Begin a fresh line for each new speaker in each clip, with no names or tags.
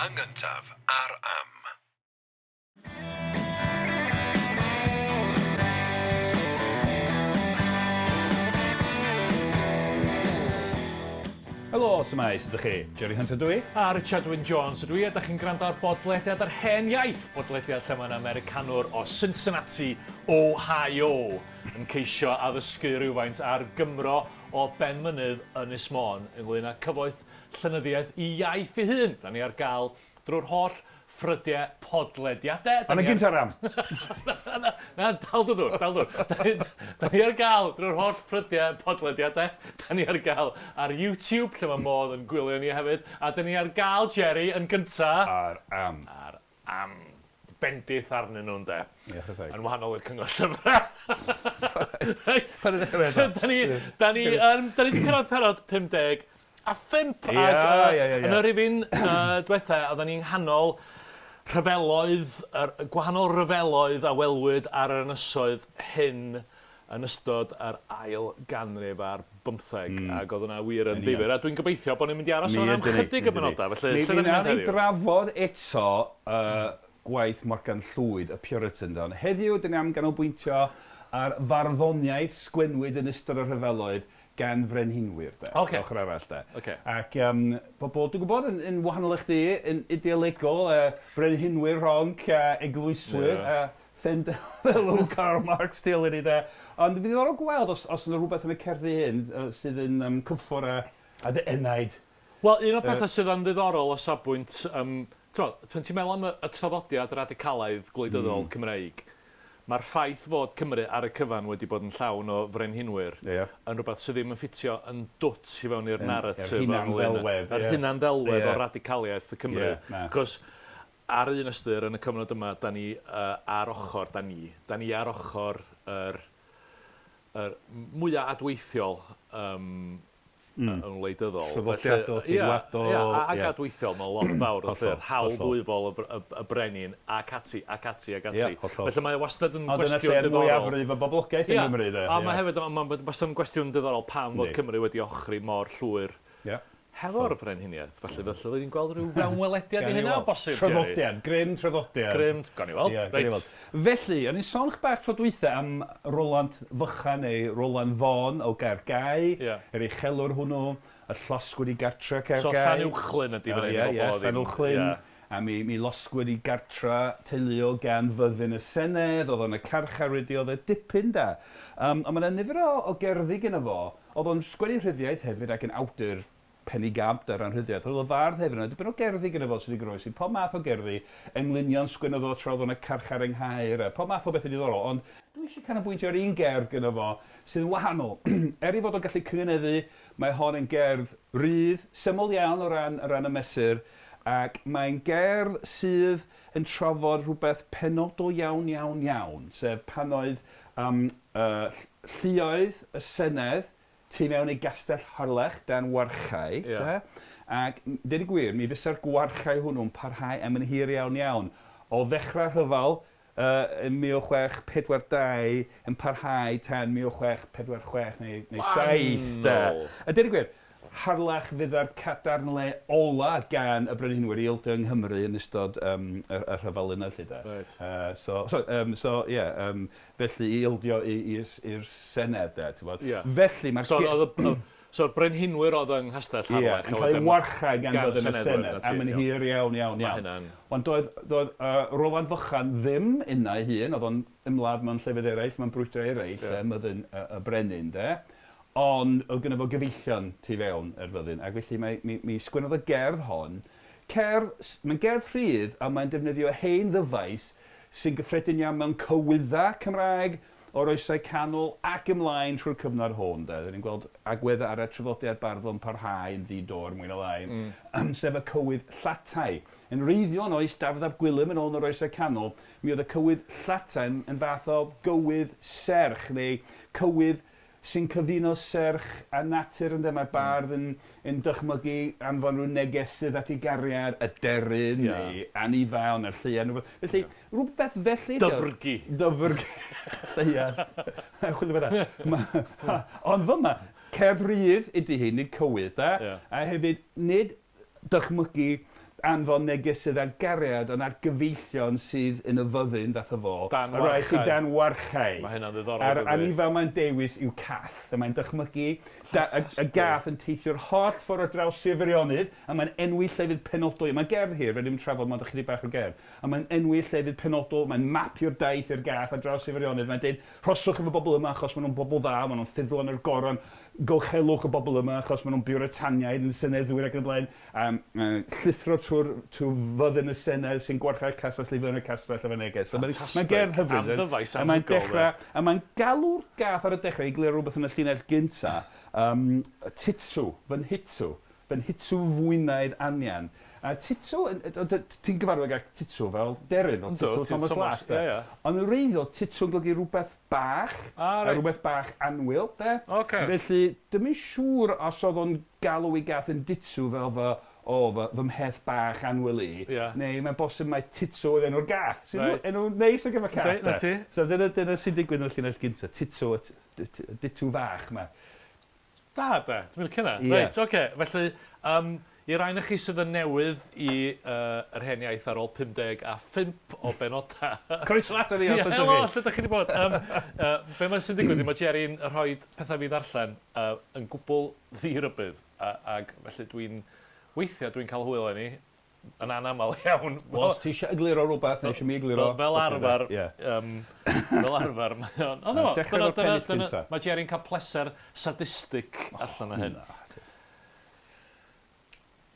Yn gyntaf, ar Am.
Helo, su'mai, sut ydych chi? Jerry Hunter dw i.
A Richard Wyn Jones ydw i, a dach chi'n gwrando ar bodlediad yr Hen Iaith, bodlediad lle mae 'na Americanwr o Cincinnati, Ohio, yn ceisio addysgu rhywfaint ar Gymro o Benmynydd, Ynys Môn, ynglŷn â cyfoeth llenyddiaeth i iaith ei hun. Da ni ar gael drwy'r holl ffrydiau podlediadau.
Da ni ar... Gyntaf ram!
Na, na, na, dal dy ddwr, dal ddwr. Da ni, da ni ar gael drwy'r holl ffrydiau podlediadau. Da ni ar gael ar YouTube, lle mae modd yn gwylio ni hefyd. A da ni ar gael, Jerry, yn gynta...
Ar am.
Ar am. Bendith arnyn nhw, ynde?
Ie, chwarae teg.
Yn wahanol i'r Cyngor Llyfrau. Reit.
Paid â dechrau eto.
Da ni, da ni, yym, da ni 'di cyrraedd pennod 55
Ia,
ac yy
ia, ia, ia.
yn y rifyn yy dwetha oddan ni'n nghanol rhyfeloedd yr gwahanol ryfeloedd a welwyd ar yr ynysoedd hyn yn ystod yr ail ganrif ar bymtheg, ac oedd hwnna wir yn ddifyr, a dwi'n gobeithio bod ni'n mynd i aros yna am chydig o benodau, felly lle 'dan ni'n mynd
heddiw? Mi
drafod
eto gwaith Morgan Llwyd, y Puritan de, ond heddiw 'dan ni am ganolbwyntio ar farddoniaeth sgwennwyd yn ystod y rhyfeloedd gan frenhinwyr de,
Ocê.
yr ochr arall de.
Ocê.
Ac yym pobl, dwi'n gwybod, yn yn wahanol i chdi, yn ideolegol, brenhinwyr rhonc a eglwyswyr a Ffend-ddelw Karl Marx tu ôl i ni de. Ond fydd ddiddorol gweld os os yna rhywbeth yn y cerddi hyn sydd yn yym cyffwrdd â â dy enaid.
Wel, un o'r pethau sydd yn ddiddorol o safbwynt yym t'mod, pan ti'n meddwl am y y traddodiad radicalaidd gwleidyddol Cymreig, mae'r ffaith fod Cymru ar y cyfan wedi bod yn llawn o frenhinwyr yn rhywbeth sydd ddim yn ffitio yn dwt i fewn i'r naratif
ynglŷn â...
Yr hunan-ddelwedd o radicaliaeth y Cymry. Achos Ar un ystyr, yn y cyfnod yma, 'da ni ar ochr, 'da ni, 'da ni ar ochr yr, yr mwya' adweithiol yym yn wleidyddol.
Traddodiadol, ceidwadol.
Ia, ia, ac adweithiol mewn lot fawr o ffyrdd. Hawl ddwyfol y y y brenin, ac ati, ac ati, ac ati.
Ia, hollol.
Felly mae o wastad yn gwestiwn
diddorol.
Ond
dyna lle mwyafrif y boblogaeth yng Nghymru de.
Ia, a mae hefyd, mae wastad yn gwestiwn diddorol pam fod Cymru wedi ochri mor llwyr Hefo'r frenhiniaeth, falle felly fyddi di'n gweld rhyw fewnwelediad i hynna o bosib,
Jerry? Traddodiad, grym traddodiad.
Grym, gawn ni weld.
Ie, gawn ni weld. Felly, o'n i'n sôn 'ch bach tro dwytha am Rolant Fychan neu Roland Vaughan o Gaergau, yr uchelwr hwnnw, y llosgwyd i gartre Caergau.
So Llanuwchllyn ydi fan hyn i bobl oedd ddim...
Ie, Llanuwchllyn, a mi mi losgwyd i gartre teuluol gan fyddin y Senedd, oedd o'n y carchar wedi oedd e dipyn da. Yym, ond ma' 'na nifer o o gerddi gynno fo Oedd o'n sgwennu rhyddiaith hefyd ac yn awdur penigamp de o ran rhyddiaith. Oedd o'n fardd hefyd, oedd 'na dipyn o gerddi gynno fo sydd 'di goroesi, pob math o gerddi, englynion sgwennodd o tra oedd o'n y carchar yng Nghaer a pob math o bethe diddorol, ond dwi eisiau canolbwyntio ar un gerdd gynno fo sydd yn wahanol. Er ei fod o'n gallu cynganeddu, mae hon yn gerdd rydd, syml iawn o ran o ran y mesur, ac mae'n gerdd sydd yn trafod rhywbeth penodol iawn, iawn, iawn, sef pan oedd yym y lluoedd y Senedd tu mewn i Gastell Harlech dan warchae, de, ac deud y gwir, mi fysa'r gwarchae hwnnw'n parhau am yn hir iawn, iawn. O ddechrau'r rhyfel yn 1642 yn parhau tan 1646 neu neu 7, de. A deud y gwir, Harlech fydda'r cadarnle ola gan y brenhinwyr i ildio yng Nghymru yn ystod yym y y rhyfel yna 'lly de.
Reit.
So so yym so ie yym felly i ildio i i'r s- i'r Senedd de t'mod.
Ie.
Felly mae'r
So oedd y so'r brenhinwyr oedd yng Nghastell
Ie,
Harlech
yn cael eu warchau gan fod yn y Senedd am yn hir iawn iawn iawn.
Ma' hynna'n...
Ond doedd doedd yy Roland Fychan ddim yna ei hun, oedd o'n ymladd mewn llefydd eraill, mewn brwydrau eraill de, myddin y y brenin de. Ond oedd gynno fo gyfeillion tu fewn i'r fyddin, ac felly mae, mi, mi sgwennodd y gerdd hon. Cerdd, mae'n gerdd rhydd, a mae'n defnyddio hen ddyfais sy'n gyffredin iawn mewn cywyddau Cymraeg o'r Oesau Canol ac ymlaen trwy'r cyfnod hwn. De. Dyn ni'n gweld agweddau ar y traddodiad barddol yn parhau yn ddi-dor mwy na lai, sef y cywydd llatai. Yn wreiddiol yn oes Dafydd ap Gwilym yn ôl yn yr Oesau Canol, mi oedd y cywydd llatai yn, yn fath o gywydd serch neu cywydd sy'n cyfuno serch a natur ynde, mae'r bardd yn yn dychmygu anfon rhyw negesydd at ei gariad, aderyn neu anifail neu'r lleuad neu rywbeth. Felly, rhywbeth felly ydi o.
Dyfrgi.
Dyfrgi. Lleuad. Chwilio am hynna. Ond fyma, cerdd rydd ydi hi, nid cywydd de.
Ia.
A hefyd, nid dychmygu anfon negesydd ar gariad ond ar gyfeillion sydd yn y fyddin fath o fo.
Dan
Y rai sydd
warchau.
dan warchau.
Mae hynna'n ddiddorol,
A'r
dydi?
anifail mae'n dewis yw cath, a mae'n dychmygu da, y, y
Ffantastig.
gath yn teithio'r holl ffordd ar draws Sir Feirionnydd, a mae'n enwi llefydd penodol. Mae'n gerdd hir, fe ddim trafod mond ychydig bach o gerdd. A mae'n enwi llefydd penodol, mae'n mapio'r daith i'r gath ar draws Sir Feirionnydd. Mae'n deud, rhoswch efo bobl yma achos maen nhw'n bobl dda, maen nhw'n ffyddlon i'r goron, golchelwch y bobl yma achos maen nhw'n Biwritaniaid yn seneddwyr ac yn y blaen. A llithro trwy'r trwy fyddin y Senedd sy'n gwarchau'r castell i fyny y castell efo'r neges. So mae'n
Ffantastig.
mae'n gerdd hyfryd.
Am ddyfais
A mae'n
anhygoel,
dechrau, a mae'n galw'r gath ar y dechrau i glir rhywbeth yn y llinell gynta. Titw, fy nhitw, fy nhitw fwynaidd anian. A titw, ti'n gyfarwydd ag titw fel deryn, fel
Yndw,
titw Thomas
Thomas,
Last. de.
ie, ie.
Ond yn wreiddiol, titw yn golygu rhywbeth bach,
Ah,
a
reit.
rhywbeth bach annwyl, de.
Ocê.
Felly, dwi'm yn siŵr os oedd o'n galw ei gath yn ditw fel fy, o, fy, fy mheth bach annwyl i,
Ie.
neu mae'n bosib mai titw oedd enw'r gath, sy'n
Reit.
enw neis ar gyfer cath.
Yndi, 'na
de.
ti.
So dyna, dyna sy'n digwydd yn y llinell gyntaf, titw, ditw fach 'ma.
Da, de. Dwi'n licio hynna.
Ie.
Reit, oce. Felly, i'r rhai ohonoch chi sydd yn newydd i yr hen iaith ar ôl 55 o benodau.
Croeso ato ni os
Ie,
ydych
helo,
chi.
lle ydych chi wedi bod? Be mae sy'n digwydd, mae Jerry'n rhoi pethau fi ddarllen yn gwbl ddi-rybudd, ac felly dwi'n, weithiau dwi'n cael hwyl arni, yn anaml iawn.
Wel, os ti eisiau egluro rhywbeth, neu eisiau mi egluro.
Fel arfer,
Ie.
fel arfer, mae o'n... Ond dyma,
Dechrau
dyna,
efo'r
dyna,
pennill
dyna,
gynta.
mae Jerry'n cael pleser sadistic allan o hyn.
Na.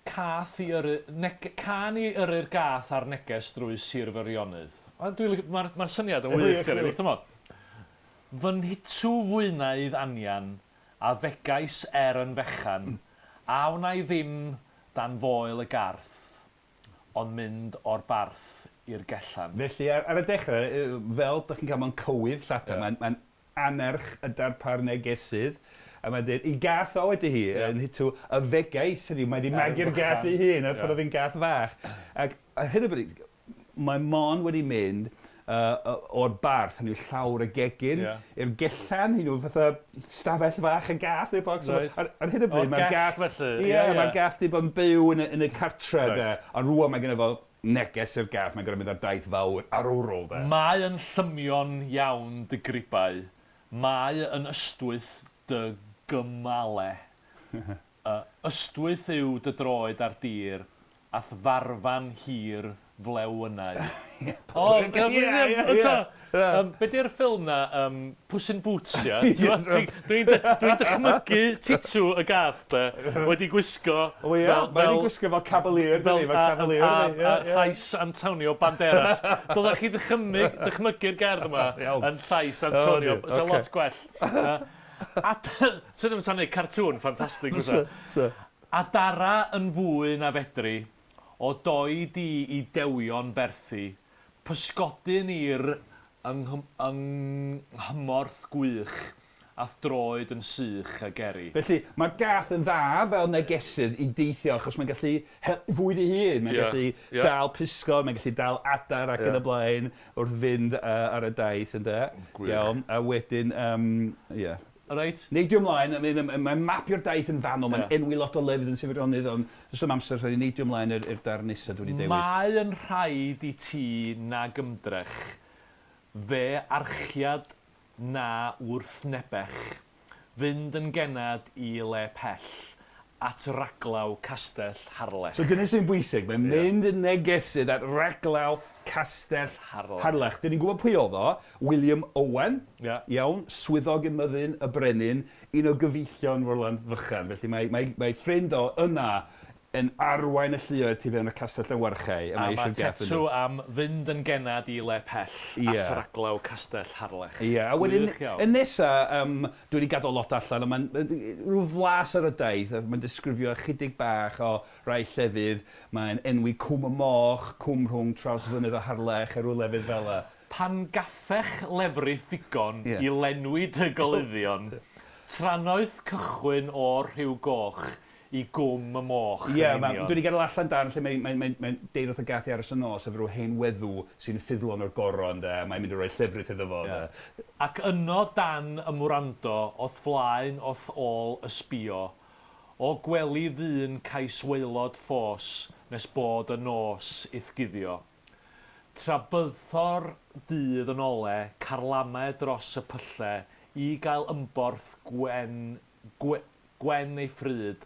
Cath i yrru, neg, can i yrru'r gath ar neges drwy Sir Feirionnydd. Mae'r ma syniad yn wych, Jerry, wrth y modd. Fy nhitw fwynaidd anian, a fegais er yn fechan, a wna i ddim dan foel y garth, ond mynd o'r barth i'r gellan.
Felly, ar y dechrau, fel dych chi'n cael mewn cywydd llata,
Ie.
mae'n annerch y darpar negesydd, a mae'n dweud, i gath o ydy hi, yn hitw, y fegais, hynny yw, mae wedi
Er
magu'r
fychan.
gath ei hun, pan
Ie.
oedd hi'n gath fach. Ac ar hyn o bryd, mae Mon wedi mynd o'r barth, hynny yw llawr y gegin,
Ie.
i'r gellan, hynny yw fatha stafell fach y gath neu box.
Reit.
Ar hyn o bryd,
O'r
mae'r
gell
gath...
felly.
Ie,
Ie, ie.
mae'r gath wedi bod yn byw yn y cartre,
Reit.
de. Ond rŵan mae genno fo neges i'r gath, mae'n gorfod mynd ar daith fawr arwrol, de.
Mae yn llymion iawn dy gribau, mae yn ystwyth dy gymale. Ystwyth yw dy droed ar dir, a'th farfan hir flewynau. O,
Ie, ie, ie.
Be di'r ffilm na, Puss in Boots, ia? Ti'n gwbod, Dwi'n dwi dychmygu titw y gath, de, wedi gwisgo
O ie, mae wedi gwisgo fel cavalier,
fel,
dydi, fel cavalier.
a,
dydi?
a
Ie, ie.
llais Antonio Banderas. Dylech chi ddychmygu'r gerdd yma
Iawn.
yn llais Antonio.
O,
Sa
ocê.
lot gwell. A sy'n ddim yn neud cartŵn ffantastig fysa.
So,
Adara yn fwy na fedri, o doi di i dewion berthu, pysgodyn i'r yng nghymorth gwych, a'th droed yn sych a geri.
Felly, mae'r gath yn dda fel negesydd i deithio, achos mae'n gallu fwyd ei hun, mae'n
Ie,
gallu
ie.
dal pysgod, mae'n gallu dal adar ac
Ie.
yn y blaen wrth fynd ar y daith, ynde?
Gwych.
Iawn, a wedyn, ie.
Reit?
Neidio ymlaen, I mean, mae'n mapio'r daith yn fanwl, mae'n
Ie.
enwi lot o lefydd yn Sir Feirionnydd, ond does dim amser, rhaid i neidio ymlaen i'r darn nesaf dwi wedi dewis.
Mae yn rhaid i ti nag ymdrech, fe archiad na wrthnebech, fynd yn genad i le pell, at raglaw Castell Harlech.
So dyna sy'n bwysig, mae'n mynd yn negesydd at raglaw Castell
Harlech.
Harlech. Dyn ni'n gwybod pwy oedd o, William Owen,
Ie.
iawn, swyddog ym myddin y brenin, un o gyfeillion Roland Fychan. Felly mae ffrind o yna yn arwain y lluoedd tu fewn y castell yn warchau.
A
mae
mae
eisiau gath
tetw am fynd yn genad i le pell
Ie.
at raglaw Castell Harlech.
Ie, a wedyn,
Gwych iawn.
y nesa, dwi wedi gadael lot allan, ond mae'n rhyw flas ar y daith, a mae'n disgrifio ychydig bach o rai llefydd, mae'n enwi Cwm y Moch, cwm rhwng Trawsfynydd a Harlech, a rhyw lefydd fel 'na.
Pan gaffech lefrith ddigon
Ie.
i lenwi dy goluddion, trannoeth cychwyn o'r rhyw goch i Gwm y Moch
Ie,
yn union.
dwi wedi gadael allan darn lle mae'n mae, mae, mae deud wrth y gath i aros y nos efo rhyw hen weddw sy'n ffyddlon o'r goron, de, a mae'n mynd i roi llefrith iddo fo,
Ie.
de.
Ac yno dan ymwrando, o'th flaen, o'th ôl ysbio, O gwely ddyn cais waelod ffos nes bod y nos i'th guddio. Tra byddor dydd yn ole, carlame dros y pylle i gael ymborth gwen gwe, gwen ei phryd,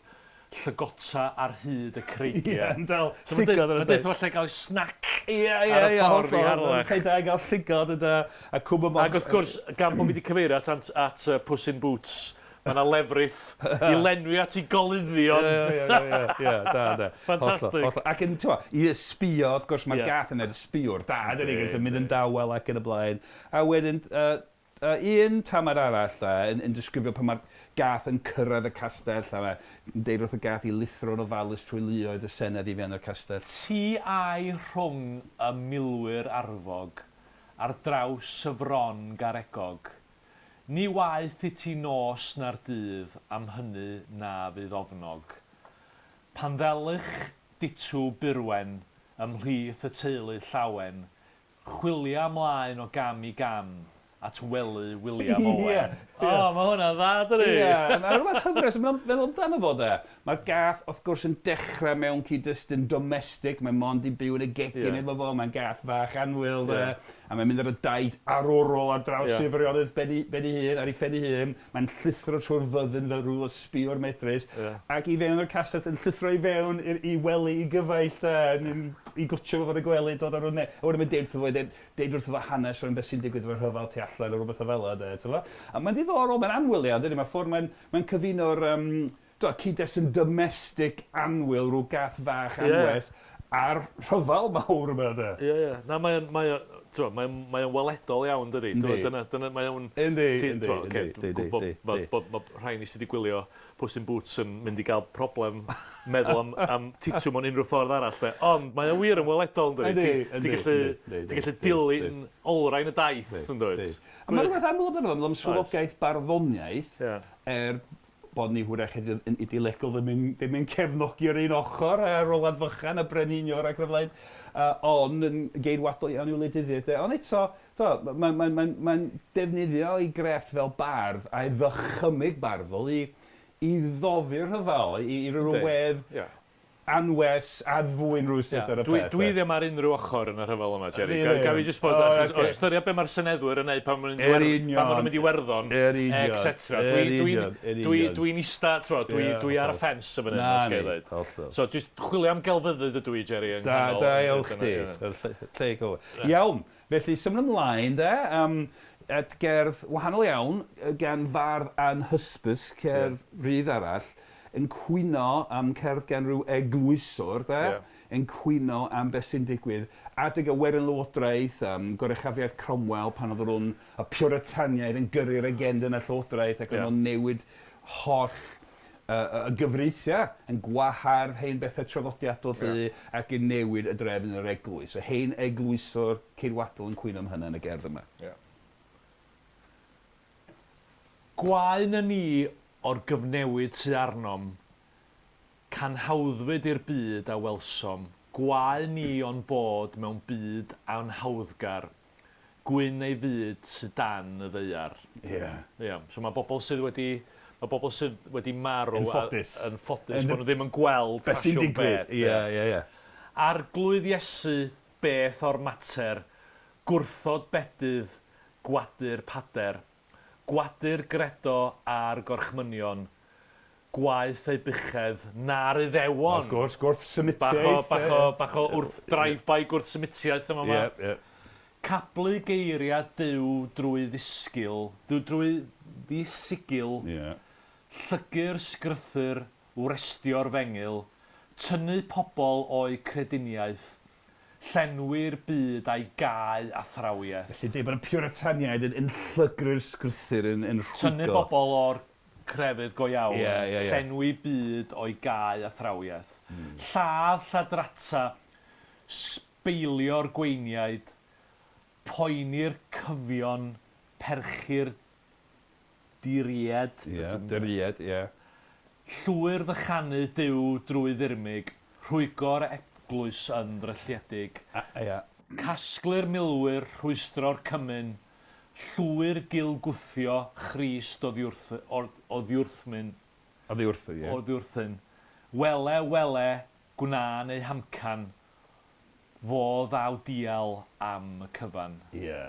llygota ar hyd y creigie.
Ie, yn dal
So ma'n
llygod
deud,
ar y
ma'n deud wrtho fo lle gael snac
Ie, ie,
ar y
ie,
ffordd i
hollol.
Harlech.
Lle da i gael llygod ynde, a cwm y moch.
Ac wrth gwrs, gan bod fi wedi cyfeirio at, at, at Puss in Boots, mae yna lefrith i lenwi at ei goluddion.
Ie, ie, ie, ie, ie, da, da.
Ffantastig.
Hollol, hollol. Ac yn, t'mo', i ysbïo, wrth gwrs, mae'r
Ie.
gath yn ysbïwr da, dydi,
Yndi,
gallu mynd yn
yndi.
dawel ac yn y blaen. A wedyn, yy, yy, un tamad arall, de, yn, yn disgrifio pan mae'r gath yn cyrraedd y castell, a mae'n deud wrth y gath i lithro'n ofalus trwy luoedd y Senedd i fewn i'r castell.
Ti a'i rhwng y milwyr arfog ar draws y fron garegog. Ni waeth i ti nos na'r dydd am hynny na fydd ofnog. Pan ddelych ditw burwen ymhlith y teulu llawen, chwilia mlaen o gam i gam at wely William Owen.
Ie, ie.
O, mae hwnna'n dda, dydi?
Ie, mae rhywbeth hyfryd, meddwl, meddwl amdano fo de. Mae'r gath, wrth gwrs, yn dechrau mewn cyd-destun domestig, mae mond i byw yn y gegin
Ie.
efo fo, mae'n gath fach annwyl de,
Ie.
a mae'n mynd ar y daith arwrol ar draws
Ie.
yeah. Sir ben ei, ben ei hun, ar ei phen ei hun, mae'n llithro trwy'r fyddin fel rhyw ysbïwr medrus,
Ie.
ac i fewn o'r castell yn llithro i fewn i'r, i wely i gyfaill de, yn, yn, i gwtio fo yn y gwely, dod ar hwnna. A wedyn mae'n deud wrtho fo, deud, deud wrtho fo hanes o'n beth sy'n digwydd efo'r rhyfel tu allan o rhywbeth o fel 'na de, t'mo'? A mae'n ddiddorol, mae'n annwyl iawn, dydi? Mae'r ffordd mae'n mae'n cyfuno'r um, do, cyd-destun domestic annwyl, rhyw gath fach
Ie.
anwes, a'r rhyfel mawr yma, de.
Ie, ie. Na, mae o'n, mae o'n, t'mo', mae o'n, mae o'n weledol iawn, dydi?
Yndi.
T'mo', Dyna, dyna, mae o'n...
Yndi,
Ti-
yndi,
t'mo', ocê,
yndi,
dwi'n
yndi,
gwbod
yndi,
bod,
yndi.
bod, bod rhai ni sydd wedi gwylio Puss in Boots yn mynd i gael problem meddwl am, am titw mewn unrhyw ffordd arall, de. Ond mae o wir yn weledol, yndi?
Yndi,
Ti'n
yndi,
ti'n gallu,
yndi,
ti'n gallu
yndi,
dilyn olrhain y daith, yn dwyt?
Yndi. A mae rhywbeth amlwg amdano fo, meddwl am swyddogaeth barddoniaeth,
Ie.
er bod ni hwyrach heddiw yn ideolegol ddim yn, ddim yn cefnogi yr un ochr, a Roland Fychan a Brenhiniwr ac yn y blaen, ond yn geidwadol iawn i'w wleidyddiaeth. de. Ond eto, to, mae'n ma, ma, ma defnyddio ei grefft fel bardd a'i ddychymyg barddol i, i ddofi'r rhyfel, i, i ryw
Yndi.
wedd
Ie.
anwes addfwyn rywsut ar y
Dwi,
peth.
dwi
de.
ddim ar unrhyw ochr yn y rhyfel yma, Jerry.
Ydi,
Ga,
ydi.
ga fi jyst bod,
O,
achos,
ocê.
o ystyried be mae'r seneddwyr yn neud pan maen nhw'n
Yr
mynd i
union.
pan maen nhw'n mynd i Werddon,
Yr union.
et cetera.
Yr
Dwi, dwi'n
union, yr
dwi,
union.
dwi'n ista, t'mo, dwi,
Ie,
dwi ar y
hollol.
ffens y fan hyn,
Na
os
ni,
ga i ddeud.
hollol.
So, jyst chwilio am gelfyddyd ydw i, Jerry, yn
Da,
nghanol.
da iawn
Dyna-
chdi.
dyna.
Yr lle lle gywir. Iawn, felly symud ymlaen de, um, at gerdd wahanol iawn yy gan fardd anhysbys, cerdd rydd arall, yn cwyno am cerdd gan ryw eglwyswr de,
Ie.
yn cwyno am beth sy'n digwydd adeg y Werin Lywodraeth, um, goruchafiaeth Cromwell, pan oedd nhw'n y Puritaniaid yn gyrru'r agenda yn y Llywodraeth ac
Ie.
o'n nhw'n newid holl y gyfreithiau yn gwahardd hen bethau traddodiadol lly ac yn newid y drefn yn yr eglwys. So hen eglwyswr ceidwadol yn cwyno am hynny yn y gerdd yma.
Ie. Gwae na ni o'r gyfnewid sy arnom, canhawddfyd i'r byd a welsom, gwae ni o'n bod mewn byd anhawddgar, gwyn ei fyd sy dan y ddaear.
Ie.
Ie, so mae bobl sydd wedi, mae bobl sydd wedi marw
Yn ffodus.
yn ffodus,
Yn-
bod nhw ddim yn gweld
Beth sy'n
ffasiwn
digwydd?
beth.
Ie, ie, ie.
Arglwydd Iesu, beth o'r mater, gwrthod bedydd, gwadu'r pader, gwadu'r gredo a'r gorchmynion, gwaeth eu buchedd na'r iddewon.
Wrth gwrs, gwrth
Bach o,
symitiaeth.
bach o, bach o wrth drive-by gwrth symitiaeth yma.
Ie,
Yma.
ie.
Cablu geiriau Duw drwy ddisgil, drwy, drwy ddisigil,
Ie.
llygu'r sgrythyr, wrestio'r fengil, tynnu pobl o'u crediniaeth, llenwi'r byd a'i gau athrawiaeth.
Felly deud bod y Puritaniaid yn, yn llygru'r sgrythyr yn, yn rhwygo.
Tynnu bobl o'r crefydd go iawn,
Ie, ie, ie.
llenwi byd o'i gau athrawiaeth. Lladd lladrata, sbeilio'r gweiniaid, poeni'r cyfion, perchu'r diried.
Ie, diried, ie.
Llwyr ddychanu Duw drwy ddirmyg, rhwygo'r eglwys yn ddrylliedig.
A- Ie.
Casglu'r milwyr, rhwystro'r cymun, llwyr gilgwthio Christ oddiwrth, oddiwrthmyn.
Oddi wrtho, ie.
Oddi wrthyn. Wele, wele, gwna neu hamcan, fo ddaw dial am y cyfan.
Ie.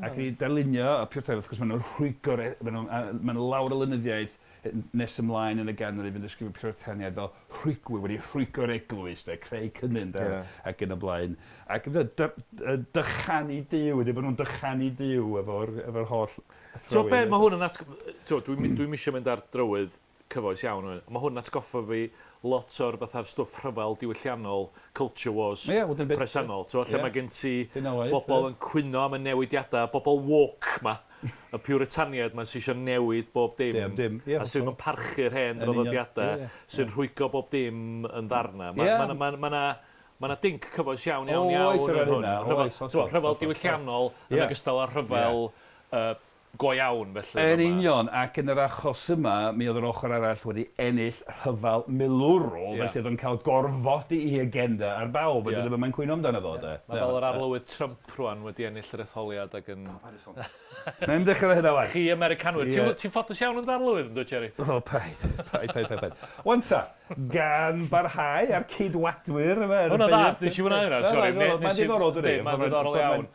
Ac i darlunio y Piwritaniaid, wrth gwrs, maen nhw'n rhwygo'r... E, maen nhw'n maen nhw lawr o lenyddiaeth nes ymlaen yn y ganrif yn disgrifio Piwritaniaid fel rhwygwyr, wedi rhwygo'r eglwys, de, creu cynnen, de, yeah. ac yn y blaen. Ac dychanu Duw, wedi bod nhw'n dychanu Duw efo'r efo holl
Ti'n be, mae hwn yn atgoffa... Dwi'n dwi eisiau mynd ar drywydd cyfoes iawn. Mae hwn yn atgoffa fi lot o'r fatha'r stwff rhyfel diwylliannol, culture wars yeah, well, presennol. Ti'n lle yeah. mae gen ti bobl yn cwyno am y newidiadau, bobl woke ma, y Puritaniaid ma sy'n eisiau newid bob dim, dim, dim. Yeah, a sy'n yn parchu'r hen draddodiadau, yeah, yeah, sy'n rhwygo bob dim yn ddarna. Mae yeah. ma, ma, ma, ma, ma 'na dinc cyfoes iawn, iawn, iawn yn hwn. Rhyfel, rhyfel diwylliannol yn ogystal â rhyfel go iawn felly.
Yn union, ac yn yr achos yma, mi oedd yr ochr arall wedi ennill rhyfel milwrol, felly oedd o'n cael gorfodi ei agenda ar bawb, a dyna be mae'n cwyno amdano fo, de.
Mae fel yr arlywydd Trump rwan wedi ennill yr etholiad ac yn...
O, paid â sôn. Na i'm dechrau hynna wan.
Chi Americanwyr, ti'n ffodus iawn yn dy arlywydd yndwyt, Jerry?
O, paid, paid, paid, paid, paid. Wan ta, gan barhau â'r Ceidwadwyr yma...
Hwnna'n dda, nes i fwynhau hwnna, sori.
Mae'n ddiddorol, dydi?
Mae'n ddiddorol iawn.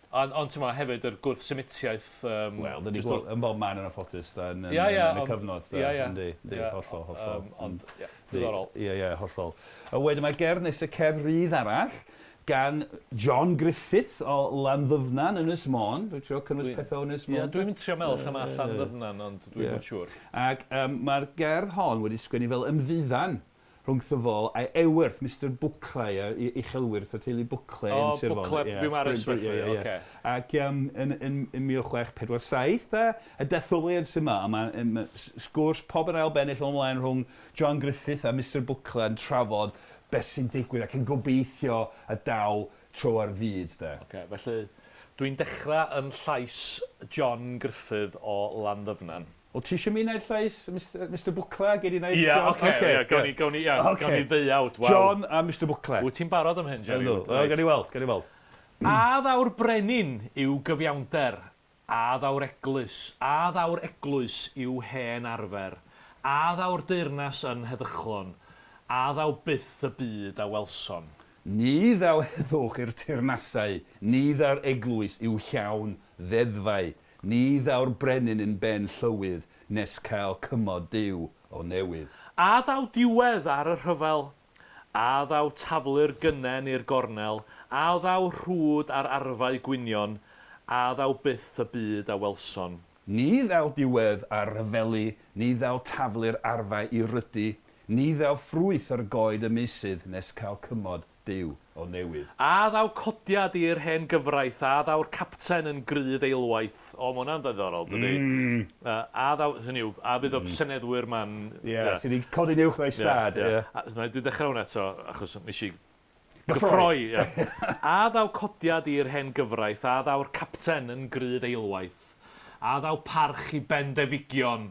Ond, ond ti'n hefyd yr gwrth-Semitiaeth...
Um, Wel, dyn ni gweld yn bob man yn anffodus, da, yn, yn, yn y cyfnod. Ia, ia. Yndi, yndi, hollol, hollol.
Ond, ia, diddorol.
Ie, ie, hollol. A wedyn mae gerdd nes y cerdd rydd arall gan John Griffiths o Landdyfnan, Ynys Môn. Dwi'n trio cynnwys pethau o Ynys Môn.
Ie, dwi'n trio meddwl lle mae Llanddyfnan, ond dwi'n yn siŵr.
Ac um, mae'r gerdd hon wedi sgwennu fel ymddiddan rhwngtho fo a'i ewyrth, Mister Bwcle, y uchelwyrth o teulu Bwcle yn Sir Fôn.
O, Bwcle, Biwmaris felly, oce.
Ac um, yn, yn, yn 1647, da, y detholiad sy'n yma, a mae ma, sgwrs pob yn ail bennill o'n mlaen rhwng John Griffith a Mister Bwcle yn trafod beth sy'n digwydd ac yn gobeithio y daw tro ar fyd, de.
Oce, felly dwi'n dechrau yn llais John Griffith o Landdyfnan.
Wel, ti eisiau mi wneud llais Mister Bwcle a gei di wneud
John? Ie, oce, ie, gawn ni, gawn ni, ie, gawn ni ddeuawd, waw.
John a Mister Bwcle.
Wyt ti'n barod am hyn, Jerry?
Ydw, wel, gawn ni weld, gawn ni weld.
A ddaw'r brenin i'w gyfiawnder, a ddaw'r eglwys, a ddaw'r eglwys i'w hen arfer, a ddaw'r deyrnas yn heddychlon, a ddaw byth y byd a welsom.
Ni ddaw heddwch i'r teyrnasau, ni ddaw'r eglwys i'w llawn ddeddfau, Ni ddaw'r brenin yn ben llywydd nes cael cymod Duw o newydd.
A ddaw diwedd ar y rhyfel? A ddaw taflu'r gynnen i'r gornel? A ddaw rhwd ar arfau gwynion? A ddaw byth y byd a welson?
Ni ddaw diwedd ar ryfelu, ni ddaw taflu'r arfau i rydu, ni ddaw ffrwyth ar goed y meysydd nes cael cymod Duw o newydd.
A ddaw codiad i'r hen gyfraith, a ddaw'r capten yn grydd eilwaith. O, ma' hwnna'n ddiddorol, dydi?
Mm.
A ddaw, hynny yw, a fydd y seneddwyr 'ma'n...
Ie, sydd wedi codi'n uwch na'i stad, ie.
A, na i dwi dechrau hwnna eto, achos nes i gyffroi, ie. A ddaw codiad i'r hen gyfraith, a ddaw'r capten yn grydd eilwaith. A ddaw parch i bendefigion,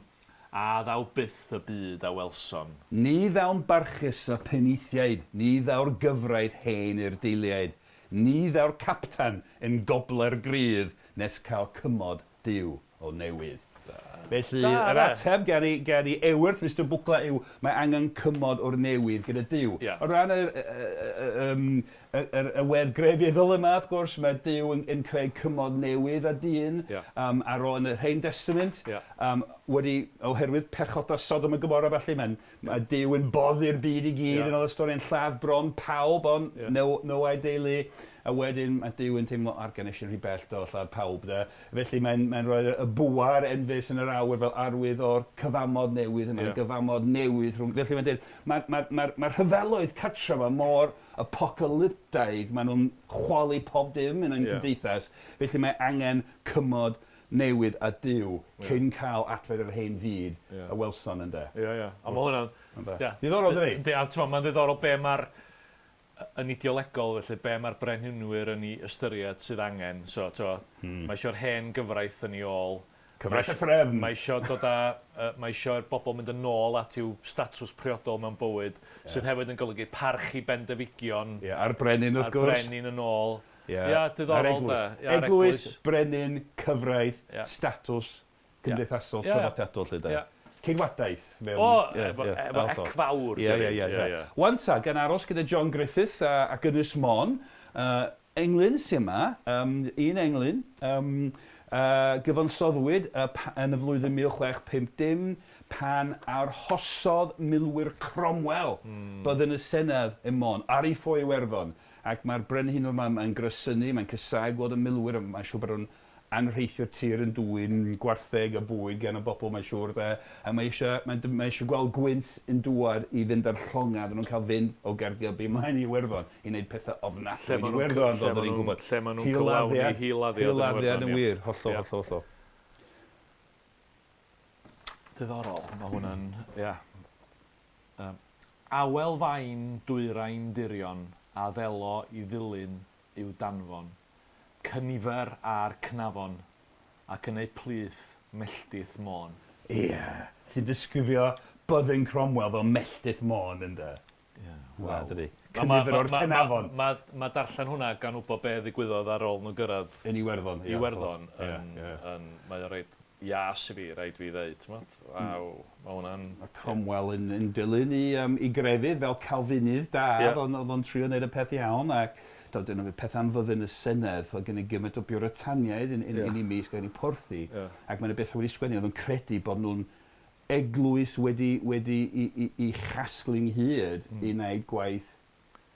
A ddaw byth y byd a welsom.
Ni ddaw'n barchus y penaethiaid, ni ddaw'r gyfraith hen i'r deiliaid, ni ddaw'r captan yn gobler grydd nes cael cymod Duw o newydd. Felly, yr ateb gan ei, gan ei ewyrth, Mister Bwcla, yw mae angen cymod o'r newydd gyda Duw.
Yeah.
O ran yr, y, y, y, y wedd grefyddol yma, wrth gwrs, mae Duw yn, yn creu cymod newydd â dyn
yeah.
ar ôl yn yr Hen Testament.
Yeah.
Wedi, oherwydd pechoda Sodom a Gomorra, felly, mae'n, mae Duw yn boddi'r byd i gyd, yeah. yn ôl y stori, yn lladd bron pawb, ond yeah. no, no a'i deulu. A wedyn mae Duw yn teimlo, ar gan eisiau rhy bell do, lladd pawb, de. Felly mae'n mae rhoi y bwâ'r enfys yn yr awyr fel arwydd o'r cyfamod newydd yma, yeah. gyfamod newydd rhwng... Felly mae'n dweud, mae'r mae, mae, mae rhyfeloedd cartref yma mor apocalyptaidd, maen nhw'n chwalu pob dim yn ein yeah. cymdeithas, felly mae angen cymod newydd a Duw yeah. cyn cael adfer yr hen fyd yeah. y welson ynde.
Ie, yeah, ie. Yeah. A mae hwnna'n...
Yeah. Diddorol, dydi?
Yndi, a ti'n mae'n ddiddorol be mae'r yn ideolegol, felly be mae'r brenhinwyr yn ei ystyried sydd angen. So, ti'n mae eisiau'r hen gyfraith yn ei ôl.
Cyfraith a threfn.
Mae eisiau dod â, mae eisiau i'r bobl mynd yn ôl at i'w statws priodol mewn bywyd, yeah. sydd hefyd yn golygu parch i bendefigion.
Ie, yeah, a'r brenin wrth gwrs.
A'r brenin yn ôl.
Ie, yeah.
yeah, diddorol da.
Yeah, eglwys, eglwys, brenin, cyfraith, yeah. statws cymdeithasol yeah. traddodiadol lle da. Yeah. Ceidwadaeth mewn...
O, efo, efo ec fawr.
Ie, ie, ie. ie. Wan ta, gan aros gyda John Griffiths a, ac Ynys Môn, englyn sy yma, um, un englyn, um, gyfansoddwyd yn y flwyddyn 1650 pan arhosodd milwyr Cromwell byddin y Senedd ym Môn ar ei ffoi Iwerddon, ac mae'r brenhinwr 'ma mae'n gresynu, mae'n casáu gweld y milwyr, mae'n siŵr bod nhw'n anrheithio'r tir yn dwyn gwartheg a bwyd gan y bobl mae'n siŵr de, a mae eisiau, mae'n, mae eisiau gweld gwynt yn dŵad i fynd â'r llongau, iddyn nhw'n cael fynd o Gaergybi ymlaen i Iwerddon i wneud pethau ofnadwy yn Iwerddon, fel 'dan ni'n gwybod.
Lle maen nhw'n cyflawni hil-laddiad yn
Iwerddon. Hil-laddiad yn wir, hollol, hollol, hollol.
Diddorol, mae hwnna'n, ia. Um, awel fain dwyrain dirion a ddelo i ddilyn i'w danfon, cynifer â'r cnafon, ac yn eu plith melltith Môn.
Ie, ti'n disgrifio byddin Cromwell fel melltith Môn, ynde?
Ie,
waw. Dydi? Cynifer o'r cenafon.
Mae darllen hwnna gan wybod be ddigwyddodd ar ôl nhw gyrraedd...
Yn Iwerddon,
ie. Iwerddon, yn, mae o reit ias i fi, rhaid fi ddeud, t'mod? Waw, mae hwnna'n...
Mae Cromwell yn, yn dilyn i, um, i grefydd fel Calfinydd da, yeah. oedd o'n trio wneud y peth iawn, ac do, dyna peth am fyddin y Senedd, oedd gen i gymaint o Biwritaniaid yn, yn, yeah. yn ei mysg, yn ei porthi, yeah. ac mae'n beth wedi sgwennu, oedd yn credu bod nhw'n eglwys wedi, wedi i, i, i chasglu ynghyd i wneud gwaith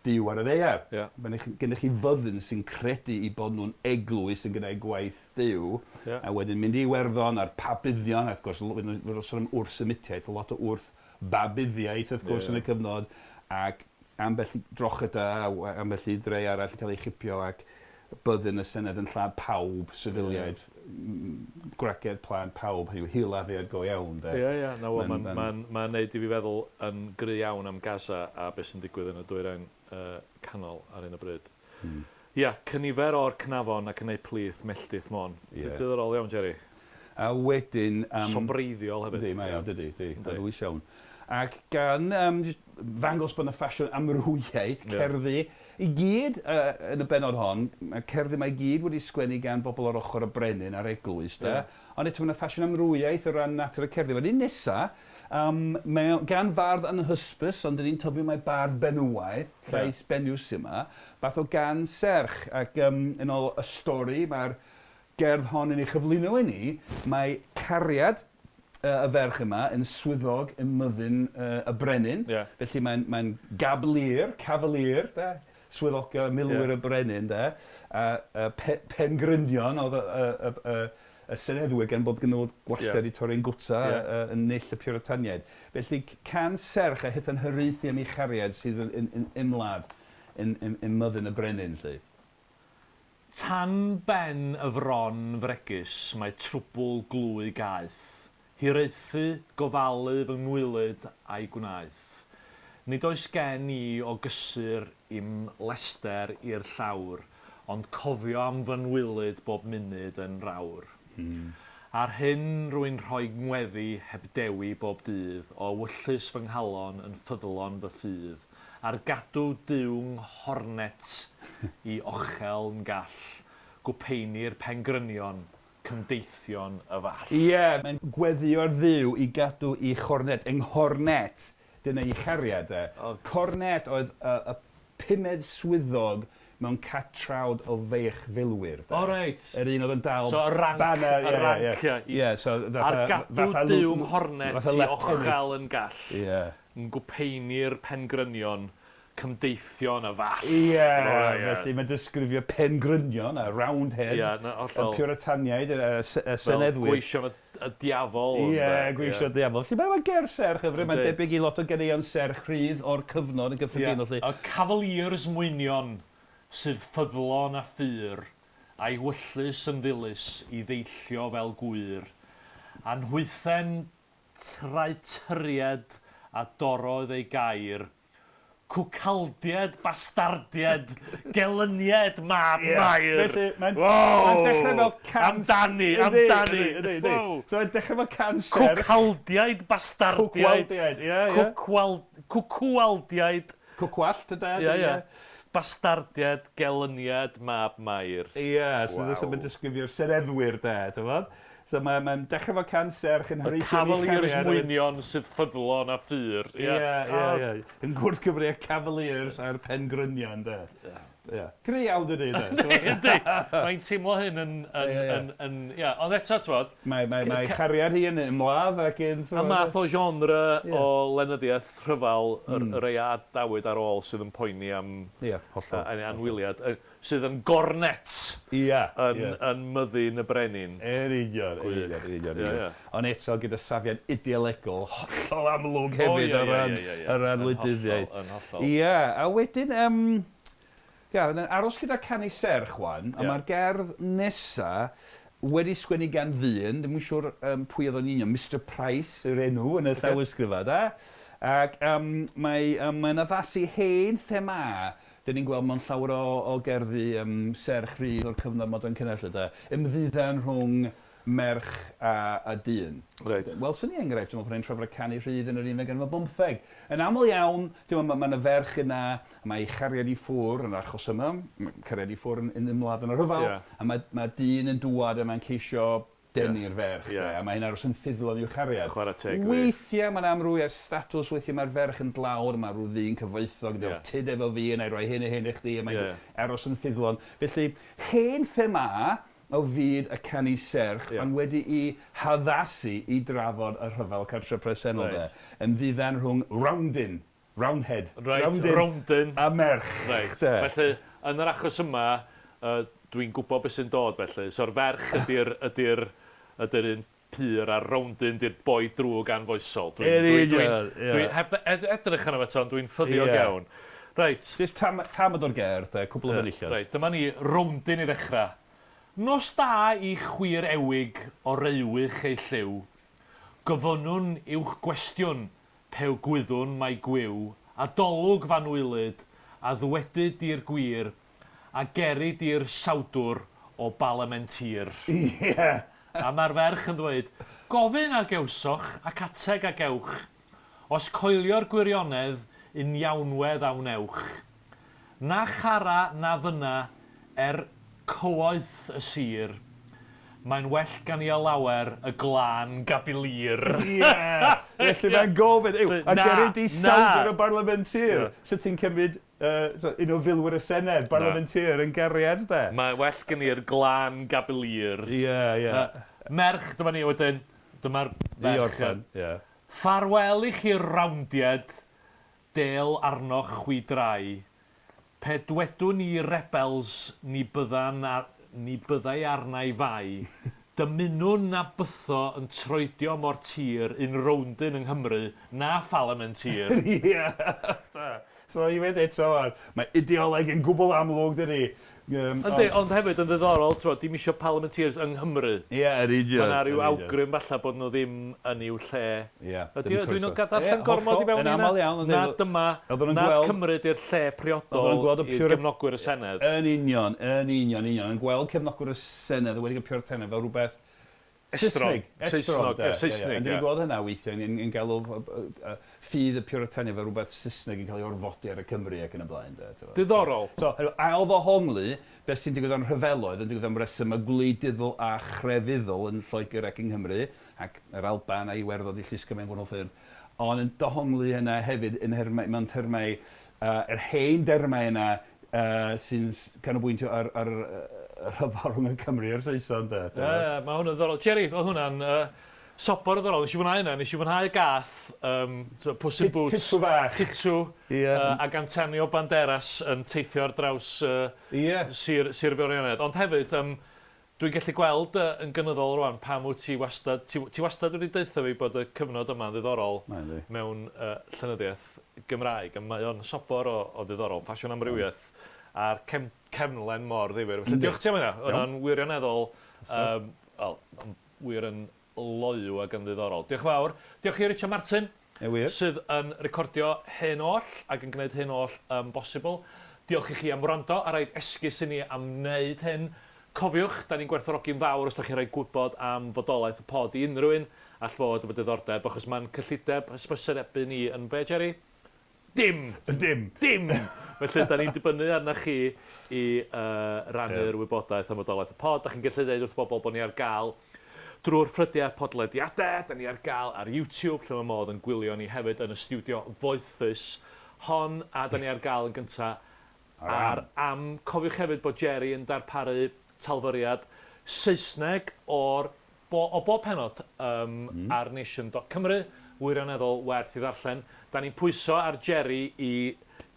Duw ar y ddaear.
Yeah.
Mae gennych chi fyddin sy'n credu i bod nhw'n eglwys yn gwneud gwaith Duw,
yeah.
a wedyn mynd i Iwerddon a'r Pabyddion, a wrth gwrs, wedyn sôn am wrth-Semitiaeth, lot o wrth-Babyddiaeth, wrth gwrs, yeah. yn y cyfnod, ac ambell i Drogheda, ambell i dre arall yn cael ei chipio, ac byddin y Senedd yn lladd pawb, sifiliaid, yeah. gwragedd, plant, pawb, hynny yw hil-laddiad go iawn, de.
Ie, ie, na, wel, mae'n ma, ma, ma neud i fi feddwl yn gry iawn am Gaza a beth sy'n digwydd yn y dwyrain uh, canol ar hyn o bryd. Ia, cynifer o'r cnafon ac yn eu plith melltith Môn.
Ie.
Diddorol iawn, Jerry.
A wedyn... Um,
Sobreiddiol hefyd.
Yndi, mae o, dydy, dydy. Mae'n ddwys iawn. Ac gan um, ddangos bod yna ffasiwn amrywiaeth,
Ie.
cerddi, i gyd uh, yn y bennod hon, mae cerddi mae i gyd wedi sgwennu gan bobl o'r ochr y brenin a'r eglwys, de.
Ie.
Ond eto mae yna ffasiwn amrywiaeth o ran natur y cerddi. Wedyn nesa, um, mae o gan fardd anhysbys, ond dyn ni'n tybio mai bardd benywaidd, llais benyw sy yma, fath o gan serch, ac um, yn ôl y stori, mae'r gerdd hon yn ei chyflwyno i ni, mae cariad y ferch yma yn swyddog ym myddin y brenin.
Yeah.
Felly mae'n mae gablir, cavalier, de? Swyddogion, milwyr
yeah.
y brenin, de? A, a pe, pengrynion oedd y, y, y, y, y seneddwyr gan bod gen nhw gwalltau
Yeah.
wedi torri'n gwta
Yeah.
yn null y Puritaniaid. Felly can serch a hitha'n hiraethu am ei chariad sydd yn, yn, yn ymladd yn, yn, yn myddin y brenin, lly.
Tan ben y fron fregus mae trwbwl glwy gaeth, hiraethu, gofalu fy ngwylyd a'i gwnaeth. Nid oes gen i o gysur i'm lester i'r llawr, ond cofio am fy nwylyd bob munud yn rawr. Ar hyn rwy'n rhoi ngweddi heb dewi bob dydd, o ewyllys fy nghalon yn ffyddlon fy ffydd, ar gadw Duw nghornet i ochel ngall, gwpeini'r pengrynion, cymdeithion y fall.
Ie, mae'n gweddïo ar Dduw i gadw i chornet, yng nghornet, dyna ei chariad e. Cornet oedd y, y pumed swyddog mewn catrawd o feirchfilwyr.
O reit.
Yr un oedd yn dal
So y ranc,
banner,
y ranc, ie.
Ie, so fatha...
Ar gadw
fatha
Duw nghornet
fatha
i
lieutenant.
ochel yn gall.
Ie.
Ngwpeini'r pengrynion, cymdeithion y fall.
Ie,
O, ie.
felly mae'n disgrifio pengrynion a roundheads.
Ie, na, hollol.
Y Puritaniaid, y, y, y
Fel
seneddwyr.
gweision y, y diafol.
Ie,
ynde?
gweision y diafol. Felly mae'n ger serch hyfryd, mae'n
Yndi.
debyg i lot o ganeuon serch rhydd o'r cyfnod yn
Ie.
gyffredinol. Felly.
Y Cavaliers mwynion sydd ffyddlon a ffur, a'i wyllys yn ddilys i ddeillio fel gwyr, anhwythen traethyried a dorrodd ei gair, cwcaldied, bastardied, gelynied, mab Mair.
Felly, mae'n
Wow!
mae'n dechrau fel can...
Amdani,
Yndi,
amdani.
yndi, yndi, yndi.
Wow.
So mae'n dechrau fel canser.
Cwcaldiaid, bastardiaid.
Cwcwaldiaid, ie, ie.
Cwcwal- Cwcwaldiaid.
Cwcwallt, yda.
Ie, ie. Bastardiaid, gelyniad, mab Mair.
Ie, so wow.
Waw.
mae'n disgrifio'r seneddwyr de, ti'n fod? So mae'n mae dechrau fo can serch yn
hiraethu am ei chariad. Y Cavaliers mwynion sydd ffyddlon a phur.
Ie, ie, ie. Yn gwrth Cymru y Cavaliers a'r Pengrynion, de. Ie. Ie. Cry iawn dydy, de.
Yndi, mae'n teimlo hyn yn... yn, yn, yn, ie, ond eto, t'mod...
Mae, mae, mae chariad hi yn ymladd ac yn...
A math o genre o lenyddiaeth rhyfel, yr, y rei a adawyd ar ôl sydd yn poeni am...
Ie, hollol.
Yn anwyliad, sydd yn gornet!
Ie,
yn, yn myddin y brenin.
Yn union, yn union, yn union. Ie, ie. Ond eto gyda safiad ideolegol hollol amlwg hefyd o ran, o ran wleidyddiaeth.
Yn hollol.
Ie, a wedyn, yym, Ia, yn aros gyda Canu Serch 'wan, a mae'r gerdd nesa wedi sgwennu gan ddyn, ddim yn siŵr yym pwy oedd o'n union, Mister Price yw'r enw yn y llawysgrifau de, ac yym mae yym mae'n addasu hen thema 'dan ni'n gweld mewn llawer o o gerddi yym serch rhydd o'r cyfnod modern cynnar 'lly de, ymddiddan rhwng merch a, a dyn.
Reit.
Welson ni enghraifft, dwi'n meddwl, pan o'n i'n trafod y canu rhydd yn yr unfed ganrif ar bymtheg. Yn aml iawn, ti'n gwbod, ma' ma' 'na ferch yna, a mae ei chariad i ffwr' yn yr achos yma, ma' cariad i ffwr' yn yn ymladd yn y rhyfel, a ma' ma' dyn yn dŵad a mae'n ceisio denu'r ferch, de, a mae hi'n aros yn ffyddlon i'w chariad.
Chwarae teg, wir.
Weithiau mae 'na amrywiaeth statws, weithiau mae'r ferch yn dlawd, a mae rhyw ddyn cyfoethog yn dweud, tyd efo fi, a wna i roi hyn a hyn i chdi, a mae'n aros yn ffyddlon. Felly, hen thema o fyd y canu serch, ond wedi'i haddasu i drafod y rhyfel cartref presennol, de. Ymddiddan rhwng Roundin, Roundhead,
Reit, Rowndin.
A merch.
Reit, felly yn yr achos yma, yy dwi'n gwybod beth sy'n dod felly. So'r ferch ydy'r ydy'r ydy'r un pur a'r Rowndin 'di'r boi drwg anfoesol.
Dwi'n dwi dwi'n
dwi heb ed edrych arno fo eto ond dwi'n ffyddiog iawn. Reit.
Jyst tam tamad o'r gerdd de, cwpl o benillion.
Reit, dyma ni, Rowndin i ddechrau. Nos da i chwi'r ewig oreuwych ei lliw. Gofynnwn i'wch gwestiwn Pew gwyddwn mai gwiw, a dolwg f'anwylyd, a ddwedyd di'r gwir, a geri di'r sawdwr o Balementir.
Ie!
A mae'r ferch yn dweud, Gofyn a gewsoch, ac ateg a gewch. Os coelio'r gwirionedd, uniawnwedd a wnewch. Na chara na fynna er cywaith y sir, Mae'n well gan i lawer y glân gabilir.
Ie! Felly mae'n gofyn, yw, a geri di sawdr y barlamentir? Sut ti'n cymryd yy un o filwyr y Senedd, barlamentir, yn gariad, de?
Mae'n well gen i'r glân gabilir.
Ie, ie.
Merch, dyma ni wedyn. Dyma'r ferch.
I orffen, ie.
Ffarwel i chi'r rowndied, Del arnoch chwi drai. Pe dwedwn i rebels ni byddan ar ni byddai arna i fai. Dymunwn na bytho yn troedio mor tir un rowndyn yng Nghymru na phalamentir.
Ie! So unwaith eto wan, mae ideoleg yn gwbl amlwg dydi?
Yym, Yndi, ond hefyd yn ddiddorol, t'mod, dim isio parliamenteers yng Nghymru.
Ie, yr union.
Ma' 'na ryw awgrym falla bod nhw ddim yn i'w lle.
Ie.
Ydy, ydw i'n darllen gormod i fewn i hynna?
Yn aml iawn.
Nad dyma, nad Cymru 'di'r lle priodol i gefnogwyr y Senedd.
Yn union, yn union, union. Yn gweld cefnogwyr y Senedd, yn enwedig y Puritanau, fel rhywbeth
Estron. Saesnog, ie, Saesnig, ie.
Ond ni'n gweld hynna weithiau, yn yn galw ffydd y Puritaniaid fel rhywbeth Saesneg yn cael ei orfodi ar y Cymry ac yn y blaen, de.
Diddorol.
So, ail ddohongli, beth sy'n digwydd o'n rhyfeloedd yn digwydd am resymau gwleidyddol a chrefyddol yn Lloegr ac yng Nghymru, ac yr Alban a Iwerddon 'di llusgo mewn gwahanol ffyrdd, ond yn dohongli hynna hefyd yn nhermau, mewn termau, yr hen dermau yna Yy sy'n canolbwyntio ar ar y rhyfel rhwng y Cymry a'r Saeson de.
Ie ie ma' hwn yn ddiddorol. Jerry o'dd hwnna'n yy sobor o ddiddorol. Nes i fwynhau hynna. Nes i fwynhau y gath yym t'mo' Puss in Boots.
Titw fach.
Titw.
Ie.
Yy ag Antonio Banderas yn teithio ar draws yy...
Ie.
...Sir Sir Feirionnydd. Ond hefyd yym dwi'n gallu gweld yy yn gynyddol rŵan pam wyt ti wastad ti ti wastad wedi deutha fi bod y cyfnod yma'n ddiddorol
Mae yndi.
mewn yy llenyddiaeth Gymraeg a mae o'n sobor o o ddiddorol, ffasiwn amrywiaeth a'r cefn cefnlen mor ddifyr. Felly diolch ti am hynna. Oedd o'n wirioneddol yym wel yn wir yn loyw ac yn ddiddorol. Diolch yn fawr. Diolch i Richard Martin.
Ie wir.
Sydd yn recordio hyn oll ac yn gwneud hyn oll yn bosibl. Diolch i chi am wrando a rhaid esgus i ni am wneud hyn. Cofiwch, da ni'n gwerthfawrogi'n fawr os da chi'n rhoi gwybod am fodolaeth y pod i unrhyw un all fod efo diddordeb, achos mae'n cyllideb hysbysebu ni yn be, Jerry? Dim!
Dim!
Dim! Felly, da ni'n dibynnu arna chi i uh, rannu'r wybodaeth am fodolaeth y pod. Da chi'n gallu dweud wrth bobl bod ni ar gael. drwy'r ffrydiau podlediadau, da ni ar gael ar YouTube, lle mae modd yn gwylio ni hefyd yn y stiwdio foethus hon, a da ni ar gael yn gyntaf ar Am. Cofiwch hefyd bod Jerry yn darparu talfyriad Saesneg o'r bo, o bob pennod um, mm. ar nation.cymru, wirioneddol werth i ddarllen. Da ni'n pwyso ar Jerry i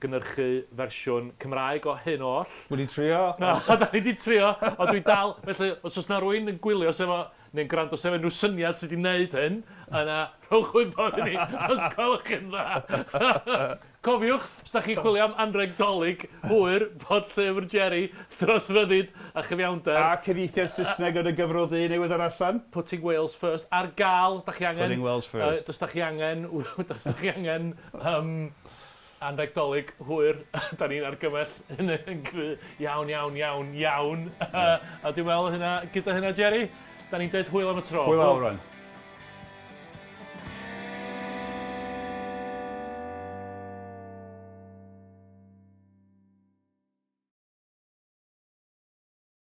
gynyrchu fersiwn Cymraeg o hyn oll.
Wedi trio?
Na, da ni 'di trio, ond dwi dal, felly os oes 'na rywun yn gwylio sy efo, neu'n gwrando sy efo unrhyw syniad sut i wneud hyn, yna rhowch wybod i ni, os gwelwch yn dda. Cofiwch, os da chi'n chwilio am anrheg Dolig hwyr, bod llyfr Jerry dros ryddid a chyfiawnder.
A cyfieithiad Saesneg yn y gyfrol du newydd ar allan.
Putting Wales First ar gael, da chi angen...
Putting Wales First.
Os da chi angen, os da chi angen um, Anrheg Dolig hwyr, da ni'n argymell hynny yn gry iawn, iawn, iawn, iawn. A dwi'n meddwl hynna, gyda hynna, Jerry, da ni'n dweud hwyl am y tro.
Hwyl fawr, rwan.